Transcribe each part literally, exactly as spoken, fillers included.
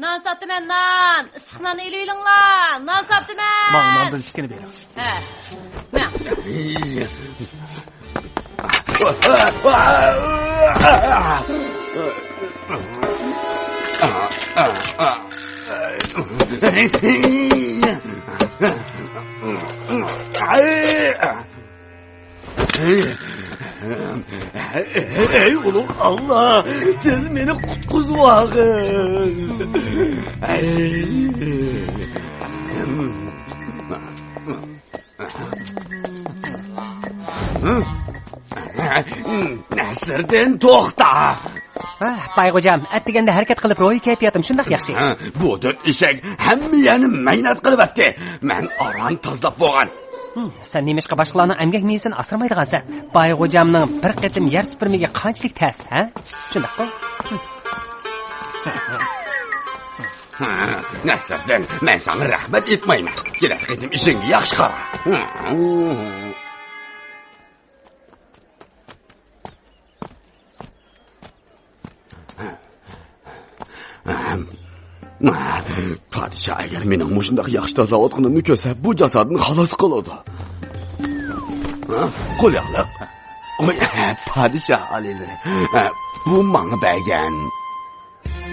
نان ساتىمەن، نان. ئىسسىق نان ئېلىۋېلىڭلار. نان ساتىمەن. ماڭا ناندىن ئىككىنى بېرىڭ. ھە. مەن. ئەي ئۇلۇغ ئاللا، سىز مېنى قۇتقۇزۇۋالغىن. نەسىردىن، توختا! ھە، بايغوجام، ئەتىگەندە ھەرىكەت قىلىپ روھىي كەيپىياتىم شۇنداق ياخشى. ھە، بۇ تۆت ئېشەك ھەممە يەرنى مەينەت قىلىۋەتتى. مەن ئاران تازىلاپ بولغان. ھىم، سەن نېمىشقا باشقىلارنىڭ ئەمگەك مېۋىسىنى ئاسرىمايدىغانسەن؟ بايغوجامنىڭ بىر قېتىم يەر سۈپۈرمىكى قانچىلىك تەس، ھە؟ شۇنداققۇ؟ ھىم. ھە، نەسىردىن، مەن ساڭا رەھمەت ئېيتمايمەن. كېلەر قېتىم ئىشىڭگە ياخشى قارا. پادىشاھ ئەگەر مېنىڭ مۇشۇنداق ياخشى تازىلاۋاتقىنىمنى كۆرسە، بۇ جازادىن خالاس قىلىدۇ. ھە؟ قول ياغلىق. ۋاي، پادىشاھ ئالىيلىرى. بۇ ماڭا بەرگەن.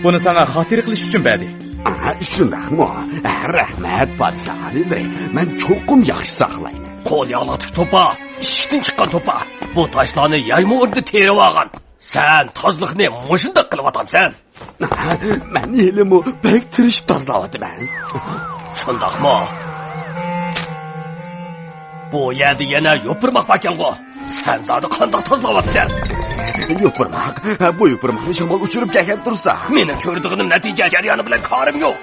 بۇنى ساڭا خاتىرە قىلىش ئۈچۈن بەردى. ئاھا، شۇنداقمۇ؟ ھە، رەھمەت، پادىشاھ ئالىيلىرى. مەن چوقۇم ياخشى ساقلايمەن. قول ياغلىقتىكى توپا، ئىشىكتىن چىققان توپا. بۇ تاشلارنى يايما ئورنىدا تېرىۋالغان. سەن تازىلىقنى مۇشۇنداق قىلىۋاتامسەن؟ مەن ھېلىمۇ بەك تىرىشىپ تازىلاۋاتىمەن. شۇنداقمۇ؟ بۇ يەردە يەنە يوپۇرماق باركەنغۇ؟ سەن زادى قانداق تازىلاۋاتىسەن؟ يوپۇرماق؟ بۇ يوپۇرماقنى شامال ئۇچۇرۇپ كەلگەن تۇرسا. مېنىڭ كۆرىدىغىنىم نەتىجە جەريانى بىلەن كارىم يوق.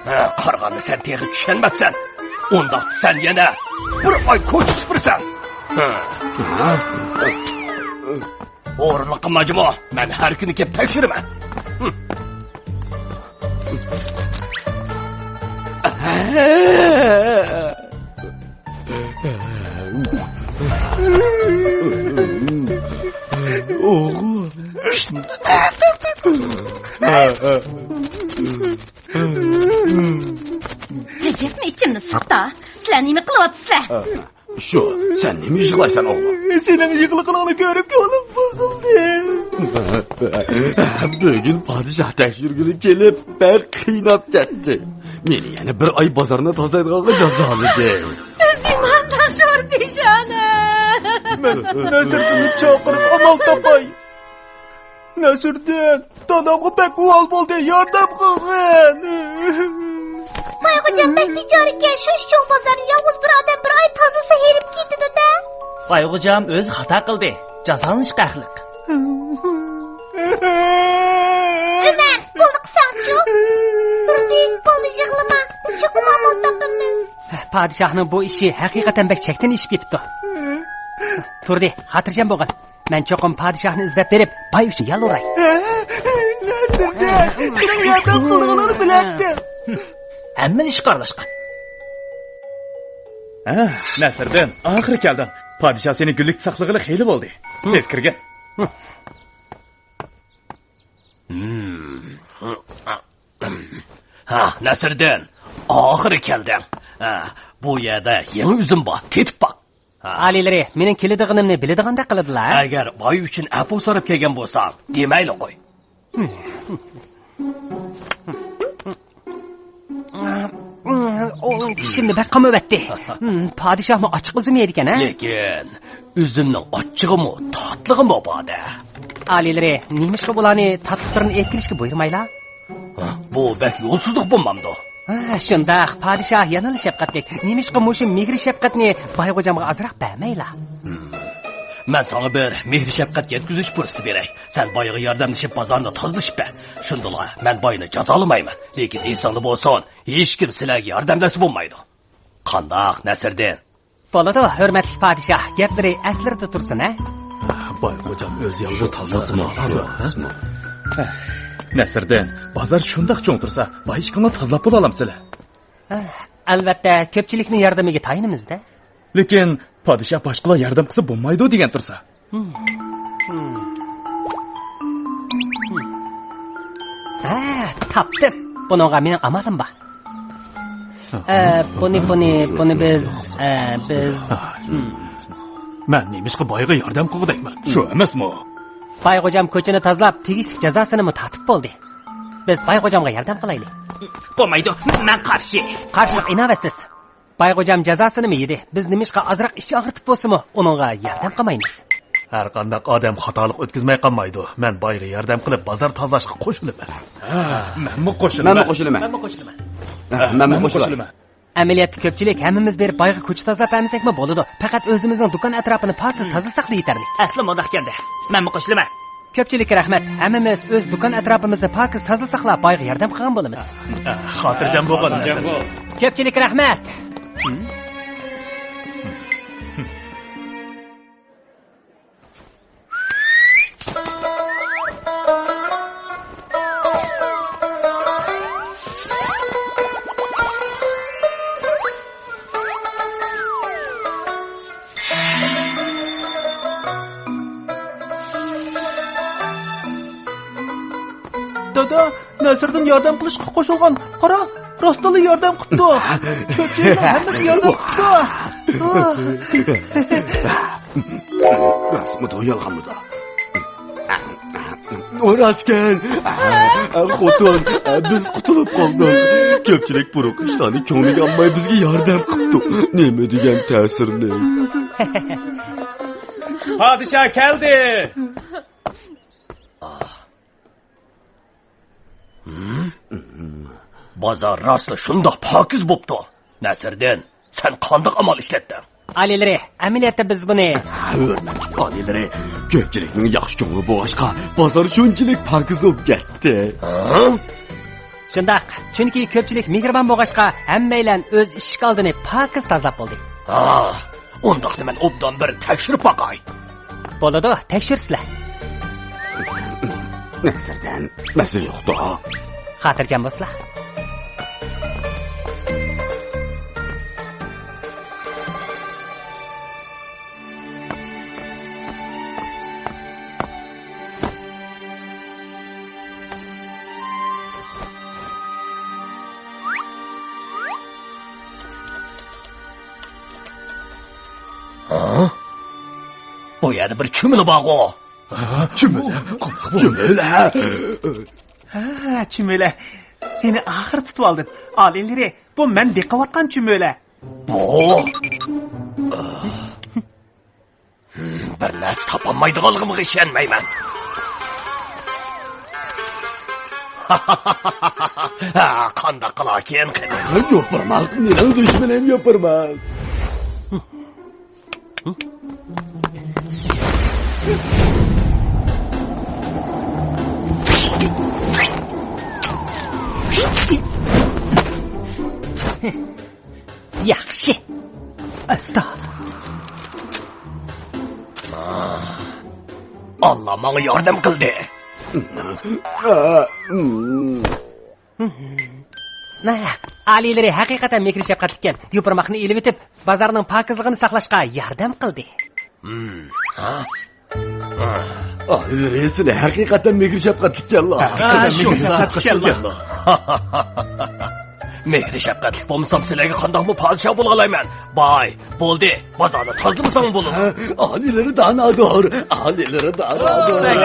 ھە، قارىغاندا سەن تېخى چۈشەنمەپسەن. ئۇنداقتا سەن يەنە بىر ئاي كوچا سۈپۈرىسەن. ھە. ھە؟ ئورۇنلۇققا ماجىمۇ، مەن ھەر كۈنى كېلىپ تەكشۈرىمەن. رەجەپمۇ ئىچىمنى سىقتا. سىلەر نېمە قىلىۋاتىسىلەر؟ شۇ، سەن نېمە يىغلايسەن، ئوغلۇم؟ سېنىڭ يىغلىقىڭنى كۆرۈپ كۆڭلۈم بۇزۇلدى. بۈگۈن پادىشاھ تەكشۈرگىلى كېلىپ، بەك قىيناپ كەتتى. مېنى يەنە بىر ئاي بازارنى تازىلايدىغانغا جازالىدى. ئۆزى مانداق شور پېشانە. مەن نەسىردىننى چاقىرىپ ئامال تاپاي. نەسىردىن، دادامغا بەك ئۇۋال بولدى، ياردەم قىلغىن. بايغوجام بەك بىچارىكەن، شۇنچە چوڭ بازارنى يالغۇز بىر ئادەم بىر ئاي تازىلىسا ھېرىپ كېتىدۇ-دە. بايغوجام ئۆزى خاتا قىلدى، جازالىنىشقا ھەقلىق. ئۆمەر، بولدى قىلساڭچۇ. تۇردى، بولدى يىغلىما، چوقۇم ئامال تاپىمىز. پادىشاھنىڭ بۇ ئىشى ھەقىقەتەن بەك چەكتىن ئېشىپ كېتىپتۇ. تۇردى، خاتىرجەم بولغىن. مەن چوقۇم پادىشاھنى ئىزدەپ بېرىپ، باي ئۈچۈن يالۋۇراي. نەسىردىن، سېنىڭ ياردەم قىلىدىغىنىڭنى بىلەتتىم. ھەممىلا ئىشقا ئارىلاشقان. ھە، نەسىردىن، ئاخىرى كەلدىڭ. پادىشاھ سېنى گۈللۈكتە ساقلىغىلى خېلى بولدى. تېز كىرگىن. ھە، نەسىردىن، ئاخىرى كەلدىڭ. ھە، بۇ يەردە يېڭى ئۈزۈم بار، تېتىپ باق. ھە. ئالىيلىرى مېنىڭ كېلىدىغىنىمنى بىلىدىغاندەك قىلىدىلا. ئەگەر باي ئۈچۈن ئەپۇ سوراپ كەلگەن بولساڭ، دېمەيلا قوي. ئۇ چىشىمنى بەك قامىۋەتتى. پادىشاھمۇ ئاچچىق ئۈزۈم يەيدىكەن، ھە؟ لېكىن ئۈزۈمنىڭ ئاچچىقىمۇ، تاتلىقىمۇ بار-دە. ئالىيلىرى، نېمىشقا بۇلارنى تاتلىقلىرىنى ئېلىپ كېلىشكە بۇيرۇمايلا؟ ھە، بۇ بەك يولسىزلىق بولمامدۇ؟ ھە، شۇنداق، پادىشاھ يەنىلا شەپقەتلىك. نېمىشقا مۇشۇ مېھرى شەپقەتنى بايغوجامغا ئازراق بەرمەيلا؟ ھىم. مەن ساڭا بىر مېھرى شەپقەت يەتكۈزۈش پۇرسىتى بېرەي. سەن بايغا ياردەملىشىپ بازارنى تازىلىشىپ بەر. شۇندىلا مەن باينى جازالىمايمەن. لېكىن ئېسىڭدە بولسۇن، ھېچكىم سىلەرگە ياردەملەشسە بولمايدۇ. قانداق، نەسىردىن؟ بولىدۇ، ھۆرمەتلىك پادىشاھ، گەپلىرى ئەسلىرىدە تۇرسۇن، ھە؟ بايغوجام ئۆزى يالغۇز تازىلىسىمۇ، ھە؟ نەسىردىن، بازار شۇنداق چوڭ تۇرسا، باي ئىككىڭلار تازىلاپ بولالامسىلەر؟ ھە، ئەلۋەتتە، كۆپچىلىكنىڭ ياردىمىگە تايىنىمىز-دە. لېكىن پادىشاھ باشقىلار ياردەم قىلسا بولمايدۇ دېگەن تۇرسا. ھە، تاپتىم. بۇنىڭغا مېنىڭ ئامالىم بار. ئە، بۇنى، بۇنى، بۇنى بىز، ئە، بىز، ھىم. مەن نېمىشقا بايغا ياردەم قىلغۇدەكمەن؟ شۇ ئەمەسمۇ؟ باي غوجام كوچىنى تازىلاپ، تېگىشلىك جازاسىنىمۇ تارتىپ بولدى. بىز باي غوجامغا ياردەم قىلايلى. بولمايدۇ، مەن قارشى. قارشىلىق ئىناۋەتسىز. باي غوجام جازاسىنىمۇ يېدى. بىز نېمىشقا ئازراق ئىچى ئاغرىتىپ بولسىمۇ، ئۇنىڭغا ياردەم قىلمايمىز. ھەرقانداق ئادەم خاتالىق ئۆتكۈزمەي قالمايدۇ. مەن بايغا ياردەم قىلىپ، بازار تازىلاشقا قوشۇلىمەن. ھە، مەنمۇ قوشۇلىمەن. مەنمۇ قوشۇلىمەن. مەنمۇ قوشۇلىمەن. ھە، مەنمۇ قوشۇلىمەن. ئەمەلىيەتتە كۆپچىلىك ھەممىمىز بېرىپ بايغا كوچا تازىلاپ بەرمىسەكمۇ بولىدۇ. پەقەت ئۆزىمىزنىڭ دۇكان ئەتراپىنى پاكىز تازىلىساقلا يېتەرلىك. ئەسلى مۇنداق ئىكەندە، مەنمۇ قوشۇلىمەن. كۆپچىلىككە رەھمەت. ھەممىمىز ئۆز دۇكان ئەتراپىمىزنى پاكىز تازىلىساقلا بايغا ياردەم قىلغان بولىمىز. خاتىرجەم بولغىن. كۆپچىلىككە رەھمەت. دادا، نەسىردىن ياردەم قىلىشقا قوشۇلغان. قارا، راستلا ياردەم قىپتۇ. كۆپچىلىكنىڭ ھەممىسى ياردەم قىپتۇ. راستمىدۇ، يالغانمىدۇ؟ راستكەن. خوتۇن، بىز قۇتۇلۇپ قالدۇق. كۆپچىلىك بۇرۇنقى ئىشلارنى كۆڭلىگە ئالماي بىزگە ياردەم قىپتۇ. نېمە دېگەن تەسىرلىك. پادىشاھ كەلدى. بازار راستلا شۇنداق پاكىز بوپتۇ. نەسىردىن، سەن قانداق ئامال ئىشلەتتىڭ؟ ئالىيلىرى، ئەمەلىيەتتە بىز بۇنى ھۆرمەتلىك ئالىيلىرى، كۆپچىلىكنىڭ ياخشى كۆڭلى بولغاچقا، بازار شۇنچىلىك پاكىز بولۇپ كەتتى. ھە؟ شۇنداق، چۈنكى كۆپچىلىك مېھرىبان بولغاچقا، ھەممەيلەن ئۆز ئىشىك ئالدىنى پاكىز تازىلاپ بولدى. ھا، ئۇنداقتا مەن ئوبدان بىر تەكشۈرۈپ باقاي. بولىدۇ، تەكشۈرسىلە. نەسىردىن، مەسىلە يوقتۇ. خاتىرجەم بولسىلا. ھا؟ بۇ يەردە بىر چۈمۈلە بارغۇ. ھا؟ چۈمۈلە؟ چۈمۈلە؟ ھا، چۈمۈلە. سېنى ئاخىرى تۇتۇۋالدىم. ئالىيلىرى، بۇ مەن بېقىۋاتقان چۈمۈلە. بۇ؟ بىر نەرسە تاپالمايدىغانلىقىمغا ئىشەنمەيمەن. قانداق قىلاركىن قېنى؟ يوپۇرماق، مېنىڭ دۈشمىنىم يوپۇرماق. ياخشى. ئاستا. ئاللا ماڭا ياردەم قىلدى. ئالىيلىرى ھەقىقەتەن مېھرى شەپقەتلىككەن. يوپۇرماقنى ئېلىۋېتىپ، بازارنىڭ پاكىزلىقىنى ساقلاشقا ياردەم قىلدى. ھا؟ ئالىيلىرى، سىلى ھەقىقەتەن مېھرى شەپقەتلىككەنلا. ھەقىقەتەن مېھرى شەپقەتلىككەنلا. مېھرى شەپقەتلىك بولمىسام، سىلەرگە قانداقمۇ پادىشاھ بولالايمەن؟ باي، بولدى، بازارنى تازىلىمىساڭ بولىدۇ. ئالىيلىرى دانادۇر، ئالىيلىرى دانادۇر.